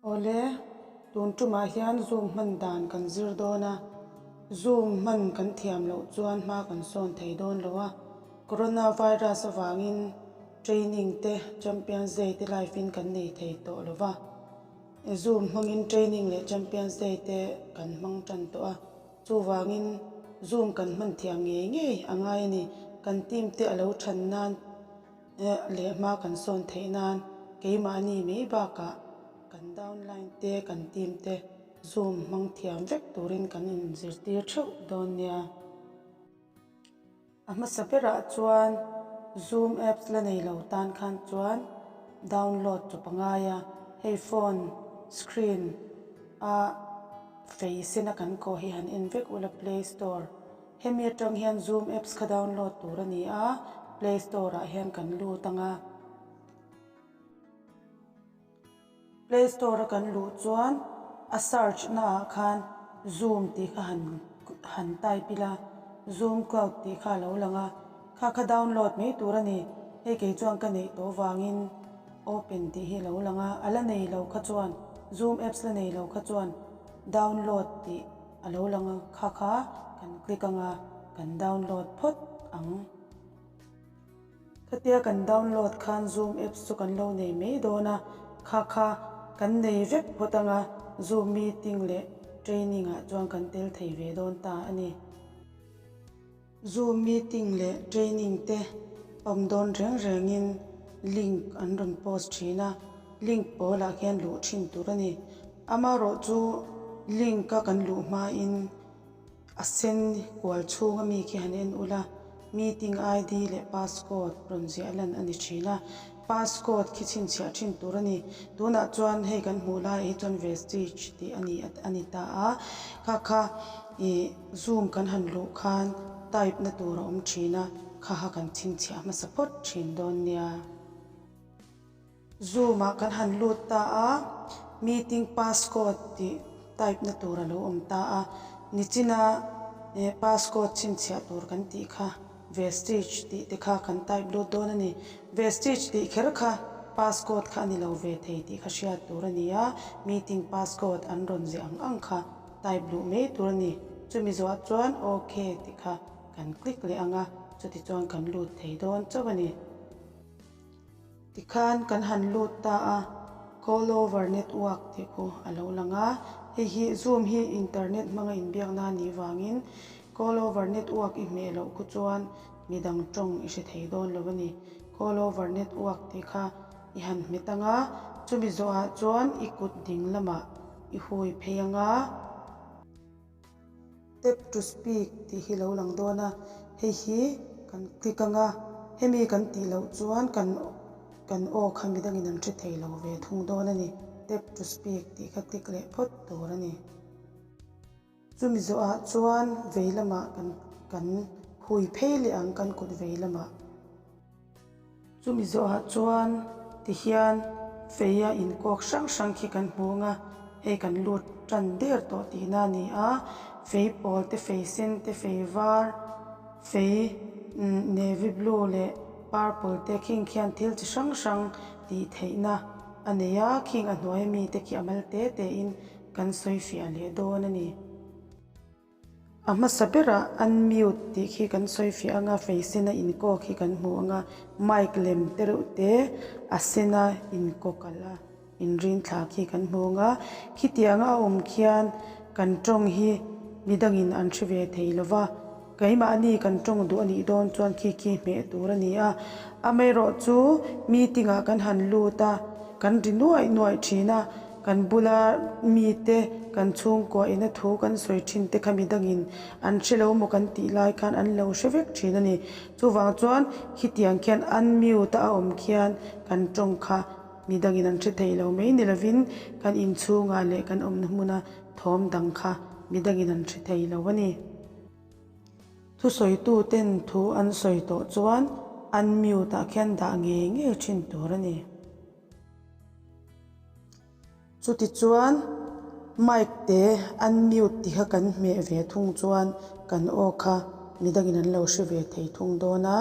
Awle, tun tumah hian Zoom hman dan kan zir dawn a, Zoom hman kan thiam loh chuan hma kan sawn thei dawn lo a, Coronavirus avangin training te Champions Day te live in kan nei thei tawh lo va, Zoom hmangin training leh Champions Day te kan hmang tan tawh a, chuvangin Zoom kan hman thiam ngei ngei a ngai a ni, kan team te a lo than nan. Leh hma kan sawn theih nan keimahni mai bakah kan downline te kan team te zoom hmang thiam vek turin kan inzirtir theuh dawn nia. A hmasa berah chuan zoom apps la nei lo tan khan chuan download chawp a ngai a, hei phone screen a fei sena kan kawh hi han en vek ula play store. Hemi atang hian Zoom apps kha download tur a ni a, Play Store ah hian kan lut ang a. Play Store a kan luh chuan a search na ah khan Zoom tih kha han han type ila, Zoom Cloud tih kha a lo lang a, kha kha download mai tur a ni. Hei kei chuan ka neih tawh vangin open tih hi a lo lang a, a la nei lo kha chuan Zoom apps la nei lo kha chuan download tih A lo lang a, kha kha kan click anga kan download phawt ang. Khatia kan download khan Zoom apps chu kan lo nei mai dawn a, kha kha kan nei vek phawt anga Zoom meeting leh training ah chuan kan tel thei ve dawn ta a ni. Zoom meeting leh training te awm dawn reng rengin link an rawn post thin a, link pawlah khian luh thin tur a ni. Amaherawhchu link a kan luh hmain a sen kual chhunga mi khi han en ula, meeting ID leh passcode rawn ziah lan a ni thin a, passcode khi chhinchhiah thin tur a ni. Tunah chuan hei kan hmuh laiah hi chuan vestige tih a ni a ni ta a, kha kha ih Zoom kan han luh khan type na tur a awm thin a, kha kha kan chhinchhiah hmasa phawt thin dawn nia. Zoom ah kan han lut ta a, meeting passcode tih type na tur a lo awm ta a, nichina eh passcode chhinchhiah tur kan tih kha vestige tih te kha kan type lut dawn a ni. Vestige tih kher kha passcode kha a ni lo ve thei tih kha hriat tur a ni a, meeting passcode an rawn ziah ang ang kha type luh mai tur a ni. Chumi zawh chuan ok tih kha kan click leh ang a, chutichuan kan lut thei dawn chauh a ni. Tikhan kan han lut ta a, call over network tih khu a lo lang a, hei hi zoom hi internet hmanga inbiakna a nih vangin call over network i hmeh loh khu chuan midang tawng i hre thei dawn lo a ni. Call over network tih kha i han hmet ang a, chumi zawhah chuan i kut ding lamah i hui phei ang a. Tap to speak tih hi lo lang dawn a, hei hi kan click ang a, hemi kan tih loh chuan kan kan aw kha midangin an hre thei lo ve thung dawn a ni. Tap to speak tih kha click leh phawt tur a ni. Chumi zawhah chuan vei lamah kan kan hui phei leh ang kan kut vei lamah. Chumi zawhah chuan tihian feia inkawk hrang hrang khi kan hmu ang a, hei kan lut tan der tawh tihna a ni a, fei pawl te, fei sen te, fei var, fei navy blue leh purple te khing khian thil chi hrang hrang tih theihna a nei a, khing a hnuai ami te khi a mal te te in kan sawi fiah leh dawn a ni. A hmasa berah unmute tih khi kan sawi fiah ang a, fei sena inkawk hi kan hmu ang a, mic lem te reuh te a sena inkawk alh a inrin thla khi kan hmu ang a, khitianga a awm khian kan tawng hi midangin an hre ve thei lo va, keimahni kan tawng duh a nih dawn chuan khi khi hmeh tur a ni a, amaherawhchu meeting ah kan han lut a, kan ri nuaih nuaih thin a. Kan bula mite, kan chhungkua ina thu kan sawi thin te kha midangin an hre lo maw kan tih lai khan an lo hre vek thin a ni. Chuvang chuan khitiang khian unmute a awm khian kan tawng kha midangin an hre thei lo mai ni lovin kan inchhungah leh kan awmna hmuna thawm dang kha midangin an hre thei lo a ni. Thusawituten thu an sawi tawh chuan unmute ah khian dah ngei ngei thin tur a ni. Chutichuan mic te unmute tih kha kan hmeh ve thung chuan kan aw kha midangin an lo hre ve thei thung dawn a,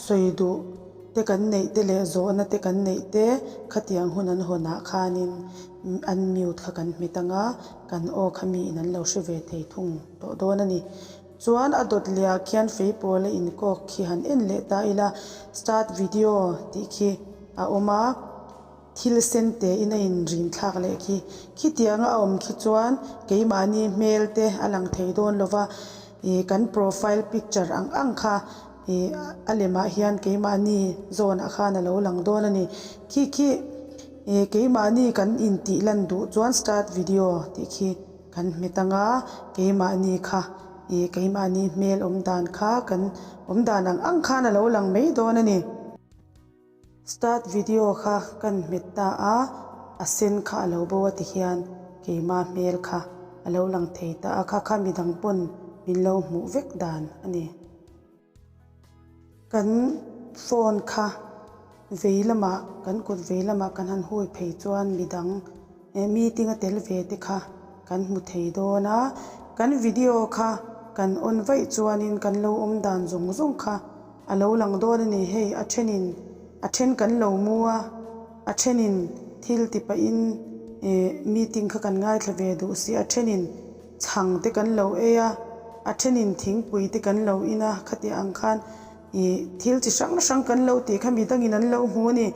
sawi duh. te kan neih te leh zawhna te kan neih te khatiang hun an hawnah khanin unmute kha kan hmet anga kan aw kha miin an lo hre ve thei thung tawh dawn a ni. Chuan a dawt leh ah khian fei pawl a inkawk khi han en leh ta ila start video tih khi a awm a. Thil sen tein a inrin thlak leh khi. Khitianga a awm khi chuan keimahni hmel te a lang thei dawn lo va, ih kan profile picture ang ang kha ih a lemah hian keimahni zawnah khan a lo lang dawn a ni. Khi khi ih keimahni kan intih lan duh chuan start video tih khi kan hmet ang a, keimahni kha ih keimahni hmel awm dan kha kan awm dan ang ang khan a lo lang mai dawn a ni. Start video kha kan hmet ta a, a sen kha a lo bo a ti hian keima hmel kha a lo lang thei ta a, kha kha midang pawn min lo hmuh vek dan a ni. Kan phone kha vei lamah kan kut vei lamah kan han hui phei chuan midang meeting a tel ve te kha kan hmu thei dawn a, kan video kha kan on vaih chuanin kan lo awm dan zawng zawng kha A lo lang dawn a ni hei, a thenin a then kan lo mu a, a thenin thil ti pahin eh meeting kha kan ngaithla ve duh si, a thenin chhang te kan lo ei a, a thenin thingpui te kan lo in a, khatiang ang khan ih thil chi hrang hrang kan lo tih kha midangin an lo hmu a ni,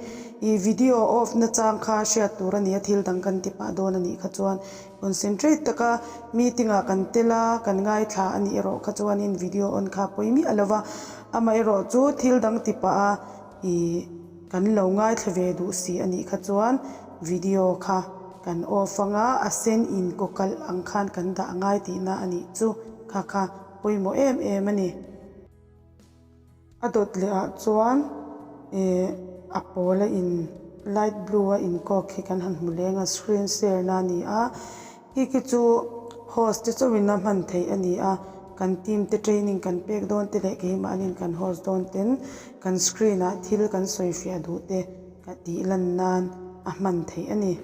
ih video off na chang kha hriat tur a ni a, thil dang kan ti pah dawn a nih kha chuan Concentrate taka meeting ah kan tel a, kan ngaithla a nih erawh kha chuanin video on kha pawi miah lo va, amaherawh chu thil dang ti pah a ih kan lo ngaithla ve duh si a nih kha chuan video kha kan off anga a sen in kaw kalh ang khan kan dah ngai tihna a nih chu kha kha pawimawh em em a ni. A dawt leh ah chuan ih a pawl a in light blue a inkawk khi kan han hmu leng a screen share na a ni a khi khi chu host te chauhin a hman theih a ni a kan team te training kan pek dawn te leh keimahniin kan host dawn ten kan screen ah thil kan sawi fiah duh te ka tih lan nan a hman theih a ni.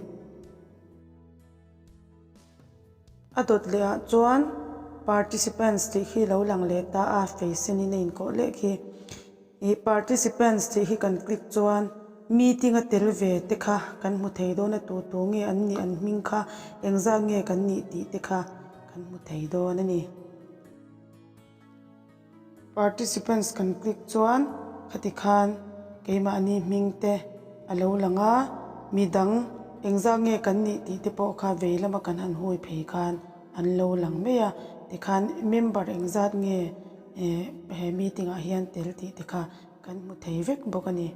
A dawt leh ah chuan participants tih khi lo lang leh ta a fei sen in a inkawh leh khi. Ih participants tih hi kan click chuan meeting a tel ve te kha kan hmu thei dawn a tu tu nge an nih an hming kha engzat nge kan nih tih te kha kan hmu thei dawn a ni. Participants kan click chuan khati khan keimahni hming te a lo lang a, midang engzat nge kan nih tih te pawh kha vei lama kan han hui phei khan an lo lang mai a, tikhan member engzat nge eh he meeting ah hian tel tih te kha kan hmu thei vek bawk a ni.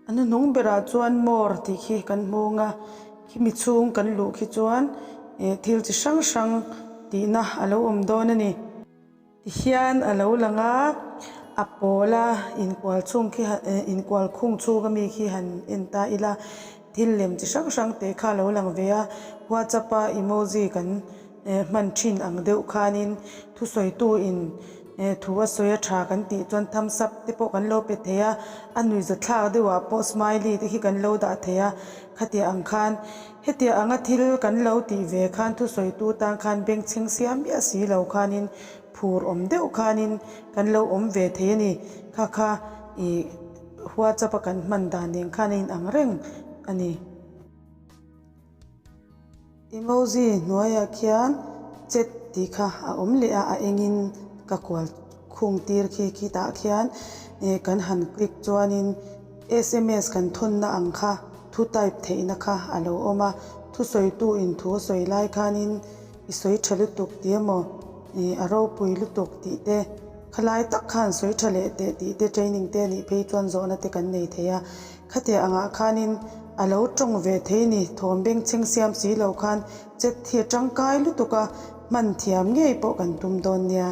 A hnuhnung berah chuan more tih khi kan hmung a, khimi chhung kan luh khi chuan eh thil chi hrang hrang tihna a lo awm dawn a ni. Tihian a lo lang a, a pawla inkual chhung khi eh inkual khung chhung ami khi han en ta ila thil lem chi hrang hrang te kha a lo lang ve a, WhatsApp a emoji kan eh hman thin ang deuh khanin thusawitu in eh thu a sawi a tha kan tih chuan thumbs up te pawh kan lo pe thei a, a nuihza thlak deuh ah pawh smiley te khi kan lo dah thei a, khatiang ang khan hetiang anga thil kan lo tih ve khan thusawitu tan khan bengchheng siam miah si lo khanin phur awm deuh khanin kan lo awm ve thei a ni, kha kha ih WhatsApp a kan hman dan nen khan a inang reng a ni. Emoji hnuaiah khian chat tih kha a awm leh a, a engin ka kual khung tir khi khitah khian eh kan han click chuanin sms kan thawnna ang kha thu type theihna kha a lo awm a, thusawitu in thu a sawi lai khanin i sawi tha lutuk tih emaw ih a ropui lutuk tih te khalai tak khan sawi tha leh teh tih te training te anih phei chuan zawhna te kan nei thei a. Khatiang angah khanin a lo tawng ve thei ni, thawm bengchheng siam si lo khan chet hi a tangkai lutuk a, hman thiam ngei pawh kan tum dawn nia.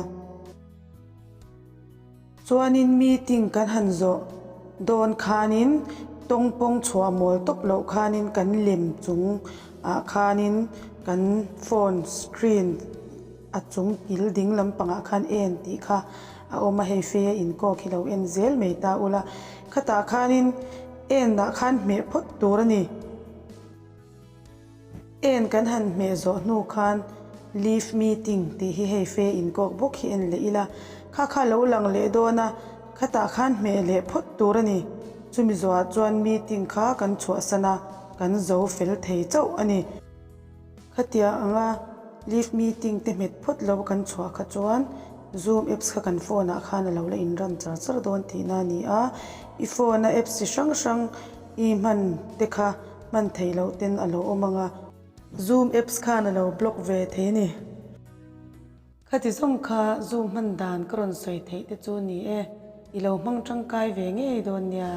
Chuanin meeting kan han zawh dawn khanin tawng pawng chhuah mawl tawp loh khanin kan lem chung ah khanin kan phone screen A chung kil ding lampangah khan en tih kha a awm a, hei fei a inkawk hi lo en zel mai ta ula, khatah khanin enah khan hmeh phawt tur a ni. En kan han hmeh zawh hnu khan leave meeting tih hi hei fei a inkawk bawk hi en leh ila, kha kha lo lang leh dawn a. Khatah khan hmeh leh phawt tur a ni. Chumi zawhah chuan meeting kha kan chhuahsan a, kan zo fel thei chauh a ni. Khatia anga leave meeting te hmet phawt lo kan chhuah kha chuan Zoom apps kha kan phone ah khan a lo la in run char char dawn tihna a ni a. I phone a apps chi hrang hrang i hman te kha hman theih loh ten a lo awm ang a. Zoom apps khan a lo block ve thei a ni. Khati zawng kha Zoom hman dan ka rawn sawi theih te chu ni e, i lo hmang tangkai ve ngei dawn nia.